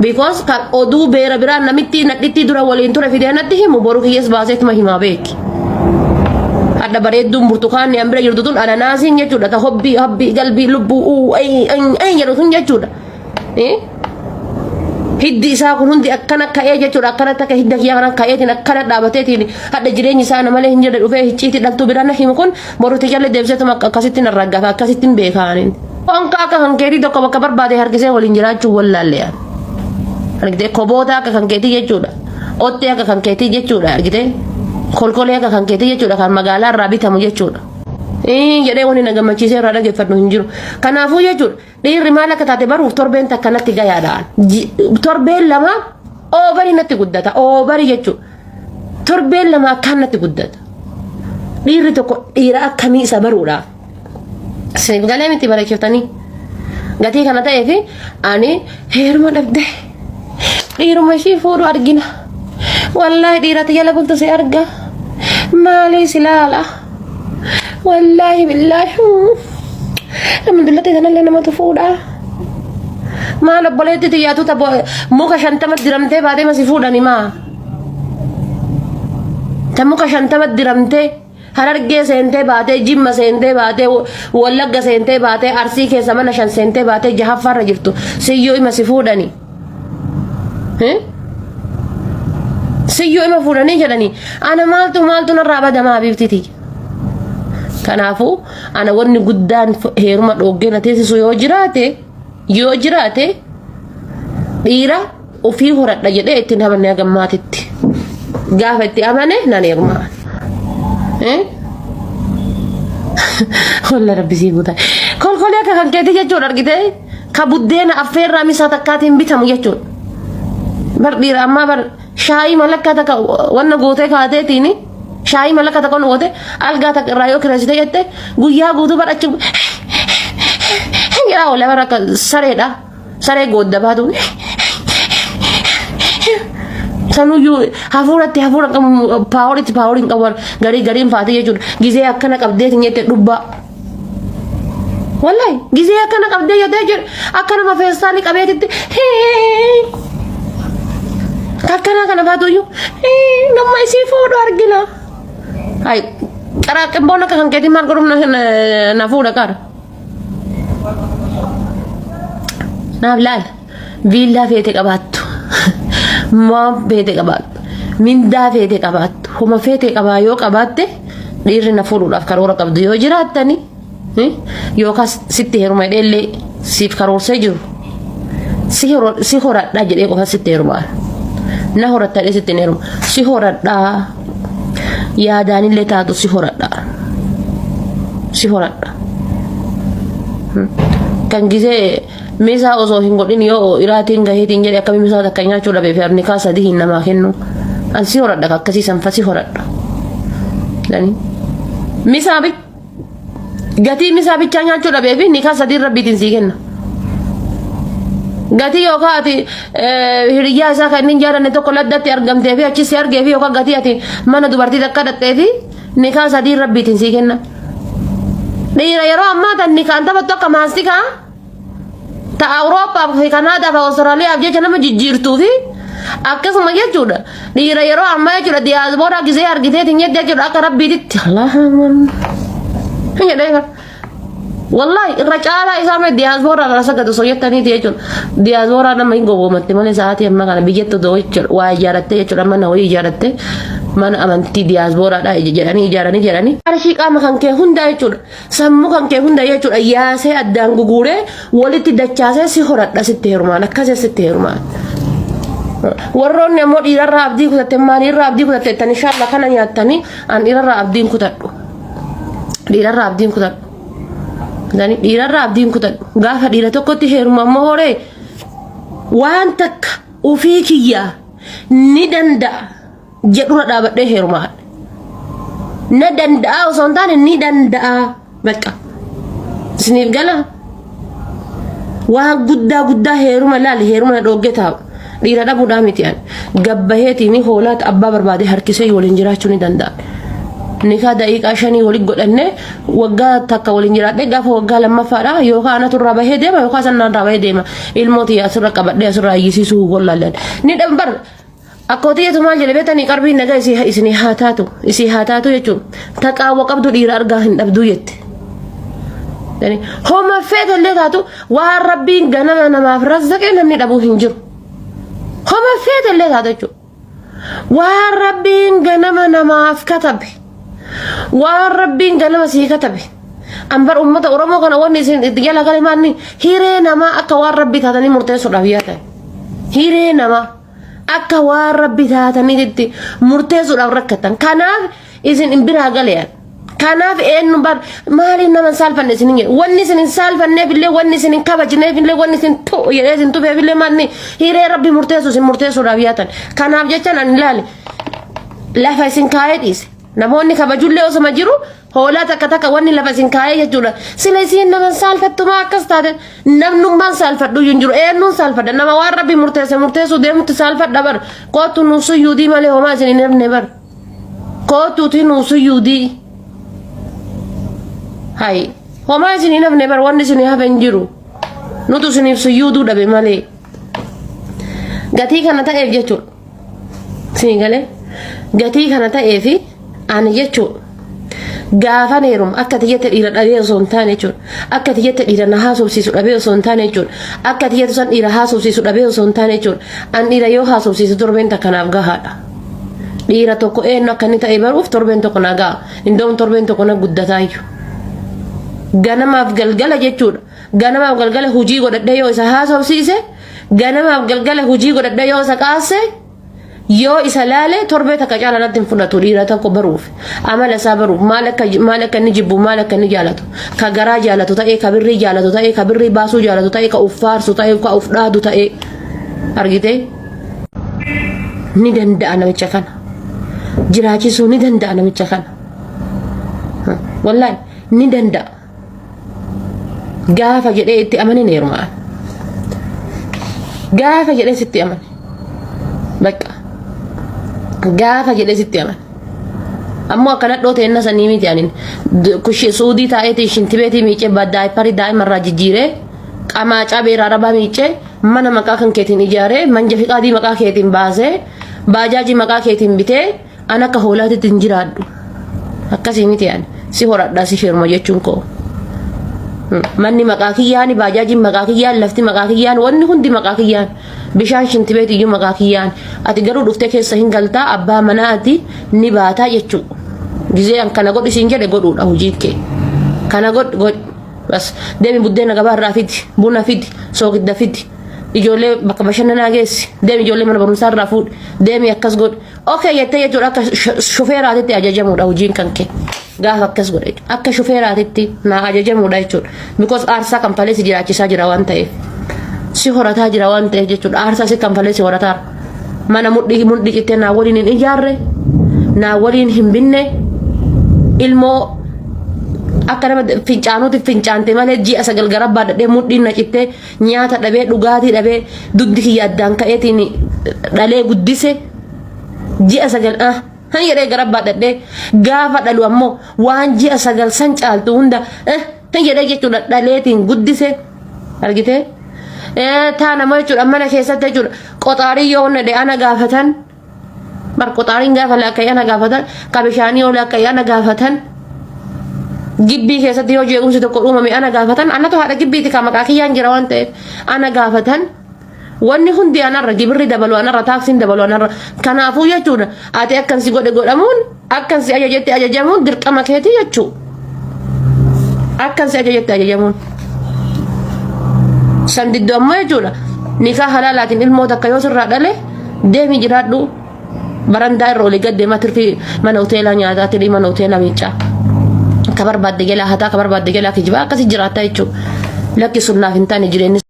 Because kan oduu beera biraa namitti nadhittii dura waliin ture fidee natti himu boru kiyyas baaseetuma himaa beeki. Hadha bareedduun burtukaanni an bira jirtu tun ananaasiin jechuudha. Ta hobbii habbii galbii lubbuu uu ay ay ay jedhu sun jechuudha. Eh? Hiddi isaa kun hundi akkana ka'ee jechuudha. Akkanatti akka hidda kiyyaa kana ka'eetiin akkana dhaabateetiin hadha jireenyi isaa na malee hin jirre dhufee hicciitii dhaltuu bira na himu kun boru tiyyalle deebiseetuma akkasitti na raggafa akkasitti hin beekaaniin. Honka akka kan keetii tokko bakka barbaade harkisee waliin jiraachuu wallaalle yaa. Argitee koboota akka kan keetii jechuudha. Ottee akka kan keetii jechuudha argitee. Kolkolee akka kan keetii jechuudha kan magaalaa irraa bitamu jechuudha. Jedhee wanni na gammachiisee irraa dhageeffadhu hin jiru. Kanaafuu jechuudha dhiirri maal akka taate baruuf torbeen takka natti gayaadhaan. Torbeen lama oobarii natti guddata oobarii jechuudha. Torbeen lama akkaan natti guddata. Dhiirri tokko dhiira akkamii isa baruudhaaf. Isiniif galee miti bareechiftanii. Gatii kana ta'eef ani heeruma dhabde. Dhiiruma ishii fuudhu argina. Wallaahi dhiirati jala bultu si arga. Maalii si laala. Wallaahi billaahi. Nama dullatti sanallee namatu fuudha. Maal obboleetti xiyyaatu muka 50 diramtee baatee masi fuudhani maa? Ta muka 50 diramtee Harargee seentee baatee Jimma seentee baatee Wallagga seentee baatee Arsii keessa mana shan seentee baatee jahaffaarra jirtu siyyuu ima si fuudhani. Siyyuu ima fuudhanii jedhanii ana maaltu maaltu narraa badamaa habiibtiti. Kanaafuu ana wanni guddaan heeruma dhooggee na teessisu yoo jiraate yoo jiraate dhiira ofii horadha jedhee ittiin amanne haga ammaatitti. Gaafa itti amane nan heeruma. Eh? Walla rabbi sii guutaa. Kolkolee akka kan keetii jechuudha argitee ka buddeena affeerraa misaa takkaatiin bitamu jechuudha. Bar dhiira ammaa bar shaayii malakkaa takka wanna gootee kaateetiin shaayii malakkaa takka wanna gootee algaa takka irraa yoo kireessite jette guyyaa guutuu bar achi jedhaa oola bar akka sareedha. Saree goodda baatu. Sanuyyuu hafuuratti hafuura qabu paaworitti paaworii hin qabu garii gariin faatee jechuudha. Gizee akkana qabdee hin jette dhubbaa. Wallahi gizee akkana qabdee jettee jedhu akka nama feestaalii qabeetitti akkana kana faatuyyuu nama isii fuudhu argina. Hay qaraaqimboon akka kan keetii maal godhuuf na fuudha qara. Naaf laal viillaa feete qabaattu waan feete qabaattu mindaa feete qabaattu homa feete qabaa yoo qabaatte dhiirri na fuudhuudhaaf karoora qabdu yoo jiraattani yookaas sitti heeruma jedheellee siif karoorsee jiru si horadhaa jedhee qofa sitti heerumaa na horatta jedhee sitti hin heeruma si horadhaa yaadaanillee taatu si horadhaa si horadha. Kan gisee misaa osoo hin godhin yoo iraatiin gaheetiin jedhe akkamii misaa takka nyaachuu dhabee fi arnikaa sadii hin namaa kennu. An si horadha akkasii sanfa si horadha. Misaa gatii misaa bichaa nyaachuu dhabee fi nikaa sadii rabbiitiin sii kenna. Gatii yookaan ati hiriyyaa isaa kan inni hin jaalanne tokko laddatti argamtee fi achi si argee fi yookaan gatii ati mana dubartii takka dhaqxee fi nikaa sadii rabbiitiin sii kenna. Dhiira yeroo ammaa tan nikaan taphattu akka maastikaa ta Awurooppaaf fi Kanaadaaf fi Awustiraaliyaaf jecha nama jijjiirtuu fi akkasuma jechuudha. Dhiira yeroo ammaa jechuudha diyaasbooraa gisee argiteetiin jette jechuudha akka rabbiititti. Allahu Akbar. Jedhee bara. Wallahi irra caalaa isaa mee diyaasbooraa irra sagadu osoo jettaniiti jechuudha. Diyaasbooraa nama hin gowwoomatte malee sa'aatii ammaa kana biyyatti odoo jechuudha waa ijaarattee jechuudha mana wayii ijaarattee mana amantii diyaasbooraadha jedhanii ijaaranii jedhanii. Qarshii qaama kan kee hundaa jechuudha. Sammuu kan kee hunda jechuudha yaasee addaan guguuree walitti dachaasee si horadha sitti heerumaan akkasii sitti heerumaan. Warroonni ammoo dhiirarraa abdii kutatte maaliirraa abdii kutatte jettan inshaalla kana nyaattanii an dhiirarraa abdiin kutadhu. Dhiirarraa abdiin kutadhu. Dhiirarraa abdiin kutadhu. Gaafa dhiira tokkotti heeruma ammoo horee waan takka ofii kiyyaa ni danda'a jedhurra dhaabadhee heerumaa. Na danda'a osoo hin taane ni danda'a bakka. Isiniif gala waan guddaa guddaa heeruma laali heeruma na dhoogge taa'u. Dhiira dhabuudhaa miti ani. Gabbaheetiin hoolaata abbaa barbaade harkisee waliin jiraachuu ni danda'a. Nikaa daqiiqaa shanii walitti godhanne waggaa takka waliin jiraadhe gaafa waggaa lammaffaadha yookaan anatu irraa bahee deema yookaan sanaan irraa bahee deema. Ilmoo tiyya asirra qabadhee asirraa iyyisiisuu wallaallan. Ni dhambar akkootiyyatu maal jedhe beektanii qarbiin nagaa isinii haa taatu isii haa taatu jechuun taqaawwa qabdu dhiira argaa hin dhabduu jette. Homa feetallee taatu waan rabbiin ganama namaaf razzaqee namni dhabuu hin jiru. Homa feetallee taatu jechuudha. Waan rabbiin ganama namaaf katabe. Waan rabbiin ganama sii katabe. Ambar uummata Oromoo kana wanni isin itti jala gale maanni hiree namaa akka waan rabbii taatanii murteessuudhaaf yaatan. Hiree namaa akka waan rabbii taataniitti murteessuudhaaf rakkatan. Kanaaf isin hin biraa galeyan. Kanaaf eenyu bar maaliif nama hin saalfanne isin hin jedhu. Wanni isin hin saalfanneef illee wanni isin hin kabajneef illee wanni isin tu'u jedhee isin tufeef illee maanni hiree rabbi murteessu isin murteessuudhaaf yaatan. Kanaaf jechaan ani ilaali lafa isin kaa'ee dhiise. Namoonni kabajullee osuma jiru hoolaa takka takka wanni lafa isin kaa'ee jechuudha. Sila isiin nama hin saalfattumaa akkas taate namnummaan saalfadhu hin jiru. Eenyuun saalfadha nama waan rabbi murteesse murteessuu deemutti saalfadha bar. Kootu nu suyyuudii malee homaa isin hin hafne bar. Kootuuti nuu suyyuudii. Hay homaa isin hin hafne bar wanni isin hafe hin jiru. Nutu isiniif suyyuuduu dhabe malee. Gatii kana ta'eef jechuudha. Isin galee gatii kana ta'eefi ani jechuudha. Gaafan heerumu akka ati jette dhiira dhabee osoo hin taane jechuudha. Akka ati jette dhiira na haasofsiisu dhabee osoo hin taane jechuudha. Akka ati jettu san dhiira haasofsiisu dhabee osoo hin taane jechuudha. An dhiira yoo haasofsiisu torbeen takka naaf gahaadha. Dhiira tokko eenyu akka inni ta'e baruuf torbeen tokko na gaha. Indoom torbeen tokko na guddataayyuu. Ganamaaf galgala jechuudha. Ganamaaf galgala hojii godhadhee yoo isa haasofsiise ganamaaf galgala hojii godhadhee yoo isa qaasse yoo isa laale torbee takka caala natti hin fudhatu dhiira tokko baruuf amala isaa baruuf maal akka maal akka inni jibbu maal akka inni jaalatu ka garaa jaalatu ta'ee ka birrii jaalatu ta'ee ka birrii baasuu jaalatu ta'ee ka uf faarsu ta'ee ka uf dhaadu ta'ee argitee ni danda'a namicha kana jiraachisuu ni danda'a namicha kana wallaahi ni danda'a gaafa jedhee itti amane ni heerumaa gaafa jedhee sitti amane bakka gaafa jedhee sitti amane ammoo akka nadhoo ta'e sanii miti anin suudii taa'eetii shintibeetii miicee daayipparii daa'imarraa jijjiiree qamaacaa beera arabaa miicee mana maqaa kan keetiin ijaaree manja fiqaadii maqaa keetiin baasee baajaajii maqaa keetiin bitee an akka hoolaatitti hin jiraadhu. Akkasii miti ani si horadhaa si heeruma jechuun koo. Manni maqaa kiyyaan, baajaajiin maqaa kiyyaan, lafti maqaa kiyyaan, wanni hundi maqaa kiyyaan, bishaan shintibeet iyyuu maqaa kiyyaan. Ati garuu dhuftee keessa hin galtaa abbaa manaa ati ni baataa jechuudha. Gizee an kana godhi siin jedhe godhuudha hojiin kee. Kana godhi godhi. Bas deemi buddeena gabaa irraa fidi, buna fidi, soogidda fidi, ijoollee bakka bashannanaa geessi, deemi ijoollee mana barumsaa irraa fuudhi, deemi akkas godhi. Okay jettee jechuudha akka shufeeraatitti ajajamuudha hojiin kan kee. Gaafa akkas godhe jechuudha. Akka shufeeraatitti naa ajajamuudha jechuudha. Because aarsaa kanfalee si jiraachisaa jira waan ta'eef. Si horataa jira waan ta'eef jechuudha. Aarsaa si kanfalee si horataa. Mana mudhii mudhii cittee naa waliin hin ijaarre. Naa waliin hin binne. Ilmoo akka nama fincaanuutti fincaante malee ji'a 9 gara baadhadhee mudhiin na cittee nyaata dhabee dhugaatii dhabee dugdi kiyya addaan ka'eetiin dhalee guddise ji'a 9 ah han jedhee gara baadhadhee gaafa dhalu ammoo waan ji'a 9 san caaltu hunda ah han jedhee jechuudha dhaleetiin guddise argitee taan ammoo jechuudha mana keessatti jechuudha qoxaarii yoo hunda ana gaafatan bar qoxaariin gaafa laakka'ee ana gaafatan ka bishaanii yoo laakka'ee ana gaafatan gibbii keessatti yoo jeequmsi tokko uumame ana gaafatan anatu haadha gibbiiti ka maqaa kiyyaan jira waan ta'eef ana gaafatan wanni hundi anarra gibirri dabalu anarra taaksiin dabalu anarra kanaafuu jechuudha ati akkan si godhe godhamuun akkan si ajajetti ajajamuun dirqama keetii jechuu akkan si ajajetti ajajamuun san diddu ammoo jechuudha nikaa halaalaatiin ilmoo takka yoo sirraa dhale deemi jiraadhu barandaa irra olii gad deemaa tirfii mana hoteelaa nyaataa tirii mana hoteelaa miiccaa ka barbaadde jalaa hataa ka barbaadde jalaa kijibaa akkasi jiraatta jechuudha lakki sun naaf hin taane jireenyi.